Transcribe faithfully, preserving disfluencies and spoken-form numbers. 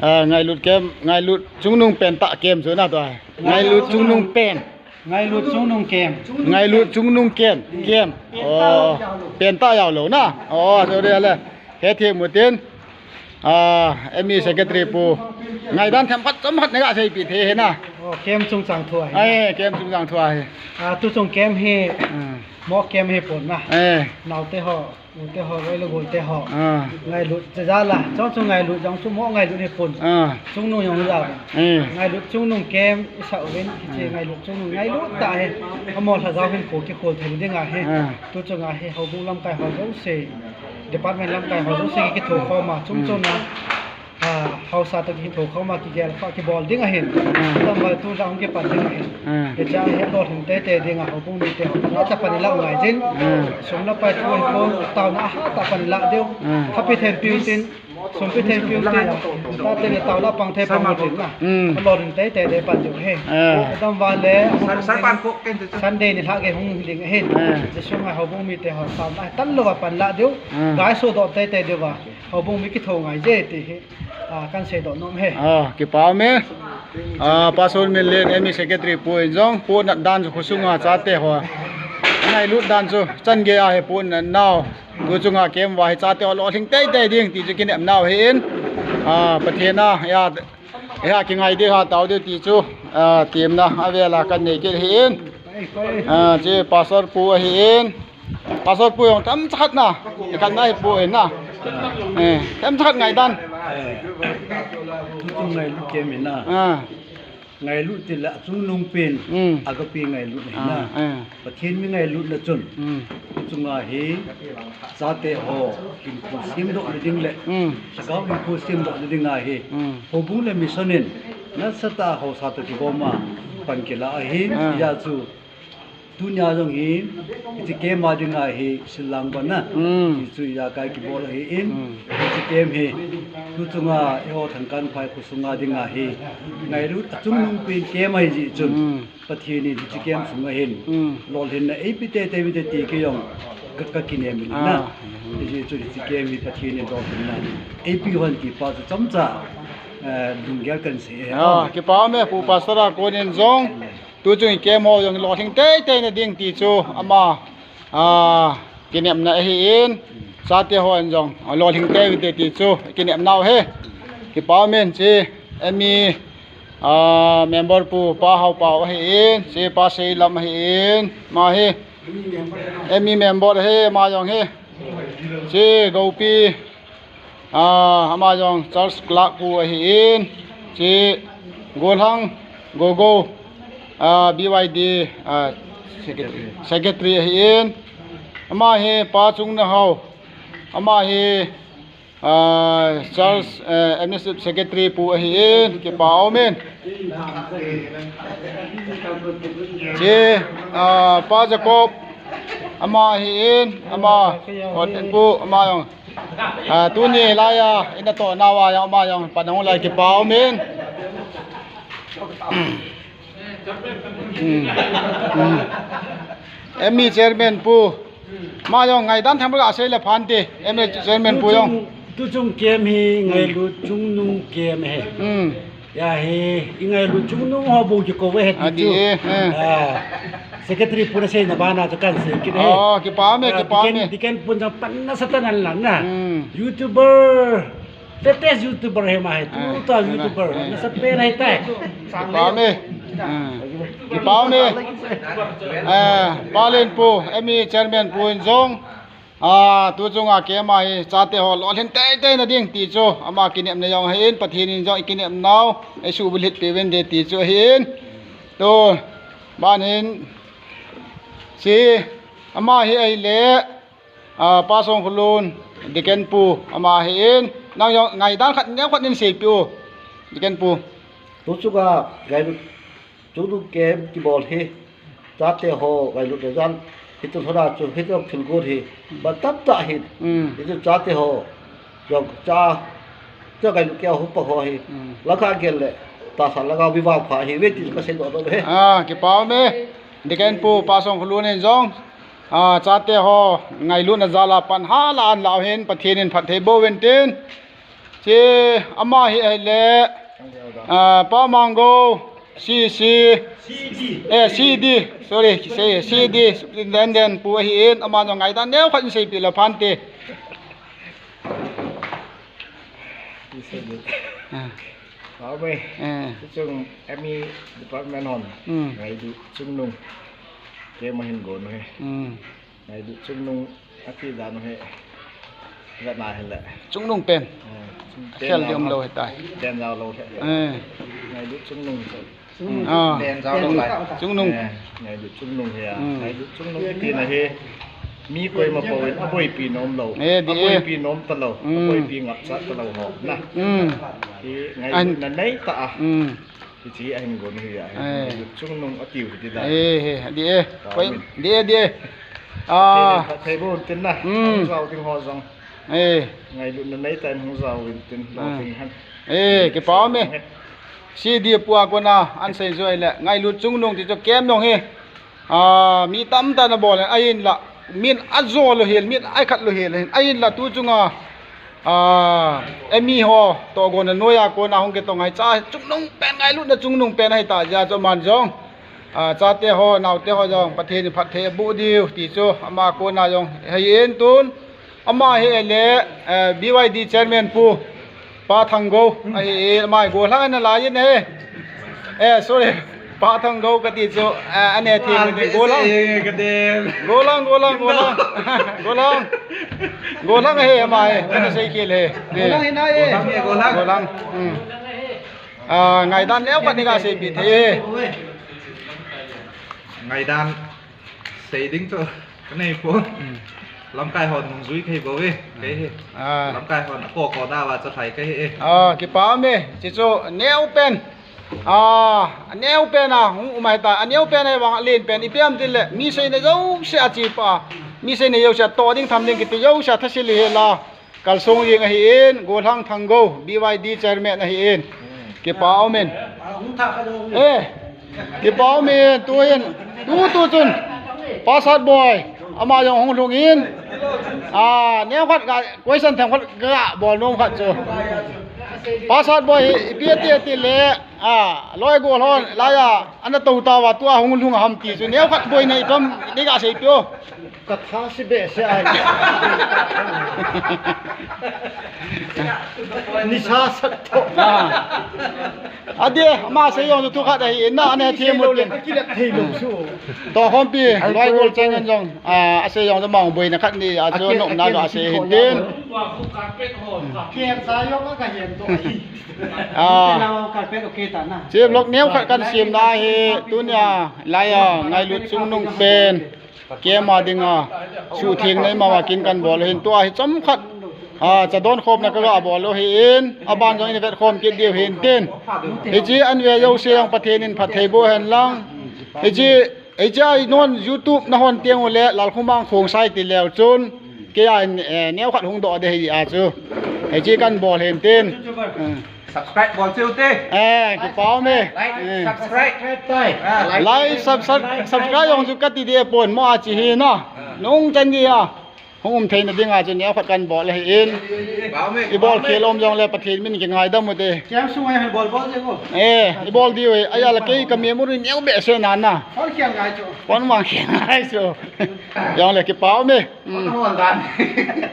Ah, ngailut camp, ngailut chungnung pen tah camp chu na tua. Ngailut chungnung pen. Ngailut chungnung camp. Ngailut chungnung camp. Camp. Oh, pen tah jao lou na. Oh, sorry le. Hethem utin. Ah, M E secretary pu. Ngaidan themkhat chomkhat nei ga seipi thei ahi na. Oh, camp chungchang thu ahi. Ai, camp chungchang thu ahi. Ah, tuchung camp hi. Hmm. Mock camp hi pon na. Eh. Naote ho. Ute ho, loi le golte ho. Ah. Ngailut, che jal a. Chong chu ngailut, jong chu mo ngailut hi pon. Ah. Chungnung jong jal a. Eh. Ngailut chungnung camp, i sa uvin, kiche ngailut chungnung ngailut tah hi. Amo lhajao hin kho kikhol thei ding ahi. Ah. Tuchung ahi, houbung lamkai ho jouse. Department lamkai ho jouse kitho khom a. Chung chung a. Ah, haosa toh kitho khom a kigel kha kibol ding ahin. Ah. Tam ba tu jong kipan ding ahin. Ah. Hiche hi alolhin teitei ding a houbung mite ho. Cha pan ilah ngai jin. Ah. Sum le pai thu hi pon taona a hatah a pan ilah diu. Ah. Happy thank you tin. Sum pi thank you tin. Tate le taona pang thei pang tin na. Hmm. Alolhin teitei ding pan diu ahi. Ah. Tam ba le Sunday ni lhah gei hung ding ahin. Ah. Hiche sunga houbung mite ho taona hi talou a pan lah diu. Ah. Gai sodoh teitei diu va. Houbung mi kitho ngai je ti hi. Ah, kan seidoh nom e. Ah, kipa um e. Ah, Pastor Minlen, M E secretary pu in jong, pu natdan chu khosunga chate ho. Ngailut dan chu, chan gei a hi pu natnau. Tuchunga camp va hi chate ho lolhing teitei ding ti chu kinepnau ahin. Ah, Pathen a, ya, ya kingai ding ha tao ding ti chu, ah, temna avel a kan nei kit ahin. Ah, che Pastor pu ahin. Pastor pu jong themcha khat na, khat na hi pu in na. Eh, themcha khat ngaidan. Eh, tuchung ngailut camp in na. Ah. Ngailut ti le chungnung pen, hmm, agape ngailut ahi na. Ah, eh. Pathen mi ngailutna chun. Hmm. Tuchunga hi, chate ho, hinkho semdoh na ding le. Hmm. Lhagao hinkho semdoh na ding ahi. Hmm. Houbung le mission in, nasatah a haosa toh kigom a, pan kila ahin, ah, hijeh chun. Tunia jong hi, hiche camp a dinga hi sillang bana. Mm. Hichu ijakai kibol ahin. Mm. Hiche camp hi, tuchunga eiho Thangkanphai khosunga dinga hi. Ngailut achungnung pen camp ahi jeh chun. Mm. Pathen in hiche camp sunga hin. Mm. Lolhinna eipe teitei uvin te ti kei jong ka, kakinem in na. Ah. Hijeh chun hiche camp hi Pathen in lolhinna eipe uvin ti pa chu chomcha, eh, lunggel kan sei e. Ah, kipa um e, Pu Pastor a konin jong. Tuchung camp ho jong lolhing teitei na ding ti chu ama, ah, kinepna ahin, chate hon jong lolhing teitei ti chu kinepnau ahi. Kipa um e, che M E, ah, member pu Pa Haopao ahin, che Pa Seilam ahin, ama hi M E member ahi, ama jong hi. Che Gopi, ah, ama jong church clerk pu ahin, che Golhang Gogo, ah, B Y D, ah, secretary, secretary ahin, ama hi Pa Chungnahao, ama hi, ah, church, eh, administrative secretary pu ahin, kipa um e. Che, ah, Pa Jacob, ama ahin, ama, hoten pu, ama jong. Ah, tuni laiya, ina toh nauva jong, ama jong, pan hung lai kipa um e. Hmm. Hmm. M E chairman pu. Ama jong ngaidan themkhat sei le phan te. M E chairman pu jong. Tuchung, tuchung camp hi ngailut chungnung camp ahi. Hmm. Ahi, i ngailut chungnung ho bou kikou ve he ti chu. Adi, eh. Ah, secretary pu na seina bana chu kan sei kit e. Oh, kipa um e, ah, kipa um e. Deacon, Deacon pu jong pan nasatah in alang na. Hmm. YouTuber, latest YouTuber hi ama hi. Ah, tu ta YouTuber. Ah. Nasapen ahitai. Kipa um e. Ah. Kipa um e. Ah, Pa Lenpu, M E chairman pu in jong. Ah, tuchunga camp a hi chate ho lolhin teitei na ding ti chu ama kinepna jong ahin, Pathen in jong i kinepnau eisuhbulhit peh uvin te ti chu ahin. Tu, ban hin, che, ama hi ahile, ah, Pa Songkholun, Deacon pu, ama ahin, nang jong ngaidan khat neo khat nin seipeh u, Deacon pu. Tuchunga ngailut Chungnung camp kibol hi, chate ho ngailutna jal, hiche lhona chu, hiche thil got hi, ban tamtah ahin. Mm. Hiche chate ho, jong cha, cha ngailut keu hung pang ho hi, mm, langkhat gel le, tahsa langa mi vangpha ahiuve ti chu kasei doh doh e. Ah, kipa um e. Deacon pu, Pa Songkholun in jong, ah, chate ho ngailutna jal a pan hala ahin lah u hin, Pathen in phatthei boh uvin tin. Che, ama hi ahile, ah, Pa Manggo, C C, eh, C D, sorry, C D, Superintendent pu ahin, ama jong ngaidan neo khat in seipeh le phante. Ah. Amen. Eh. Chuchung M E department hon. Hmm. Ngailut chungnung. Kei ma hin gon he. Hmm. Ngailut chungnung ati dan u hi. Vet na hile. Chungnung pen. Eh, chung-, khel pen diu um lou hitai. Pen jao lou he. Eh. Ngailut chungnung chu. Ah. Pen jao lou lai. Chungnung. Eh, ngailut chungnung hi a. Hmm. Ngailut chungnung kiti na hi. Mi koima pou in, aboipi nom lou. Eh, di e. Aboipi nom talou. Hmm. Aboipi ngapcha talou ho. Na. Hmm. Hi ngailut na nei ta a. Hmm. Hiche ahin gon hi a, eh, ngailut chungnung atiu hiti da. Eh, he, di e. Koi, di e, di e. Ah. Thei, thei bo tin na. Hmm. Hung jao ding ho jong. Eh. Ngailutna nei tah in hung jao in tin. Hmm. Lo thing han. Eh, kipa um e. C D pu a kona, an sei jo le. Ngailut chungnung ti chu kem jong hi. Ah, mi tamtah in abol in, ahinla, min ajo lou hel, min aikhat lou hel, ahinla tu chunga, ah, M E ho, tohgon a noiya kona hung kitong ahi, cha chungnung pen, ngailutna chungnung pen ahi ta, jeh a chu aman jong, ah, chate ho, naote ho jong, Pathen in phatthei aboh diu, ti chu, ama kona jong, ahin tun, Ama hi le, eh, B Y D chairman pu, Pa Thanggo, ahi, ama hi Golhang ana lai in ahi. Eh, sorry, Pa Thanggo kati chu, eh, ane thim ni Golhang. Golhang, Golhang, Golhang. Golhang. Golhang ahi, ama hi, ana sei khel ahi. Eh. Golhang hi na e. Golhang, Golhang. Hmm. Ah, ngaidan neo khat ni kaseipi thei. Ngaidan sei ding chu. Kanei pon. Hmm. Lamkai hon nung jui kei bou e, kei hi. Ah. Lamkai hon ako ko da va cha thai kei hi e. Ah, kipa um e, chi chu neo pen. Ah, neo pen a, hung um ahi ta, aneo pen ahi vang alen pen, ipi ham tile, mi seina jouse a chi pa, mi seina jouse a toh ding tham ding kiti jouse a thasil hi la. Kalsong jing ahin, Golhang Thanggo, B Y D chairman ahin. Kipa um in. Eh, kipa um in, tu hin, tu tu chun. Pasat boy, ama jong hung lhung in. Ah, neo khat ka, question them khat ka bol nom khat chu. Pasat boy, ipi ati ati le, ah, loi Golhang, laiya, ana tou ta va, tua hung lhung ham ti chu. Neo khat boina ipi ham, ni kaseipi o. Ka tha si behseh ahi. Nisa sat tho. Ah. Ade, ama sei jong chu thu khat ahi, na ane thim mo tin. Ka kilet thei lou chu. Tohkhompi, loi Gol chang jong, ah, asei jong chu mong boina khat ni, a chu nopna jong asei hin tin. Ken sa jong ka hen to ahi. Ah. Carpet okay ta na. Chief lok neo khat kan sim na hi, tunia, laiya, ngailut chungnung pen. Kei ma dinga, suhtheng nei mama kin kan bol hin tua hi chomkhat. A, cha don khomna ka ga bol u hin, aban jong in vetkhom kit diu hin tin. Hiche an ve jouse jong Pathen in phatthei boh hen lang. Hiche, hiche a non YouTube na hon teng u le, Lalkhomang Khongsai ti leu chun, kei a in, eh, neo khat hung doh de hi a chu. Hiche kan bol hin tin. Hmm. Subscribe bol cheu te. Eh, kipa um e. Like, eh, subscribe. Ah. Like, subscribe, subscribe jong chu kati ding pon mo a chi hi na. Ah. Nung chan dia. Hung um theina dinga chu neo khat kan bol ahin. Kipa um e, kipa um e. Ibol khel um jongle Pathen min kingaidam u te. Kiam sunga hin bol bol jeng o. Eh, ibol diu e. Aya la kei ka memory neo behseh na na. Phone khel ngai chu. Phone vang khel ngai chu. Jongle kipa um e. Hmm. Hon dan.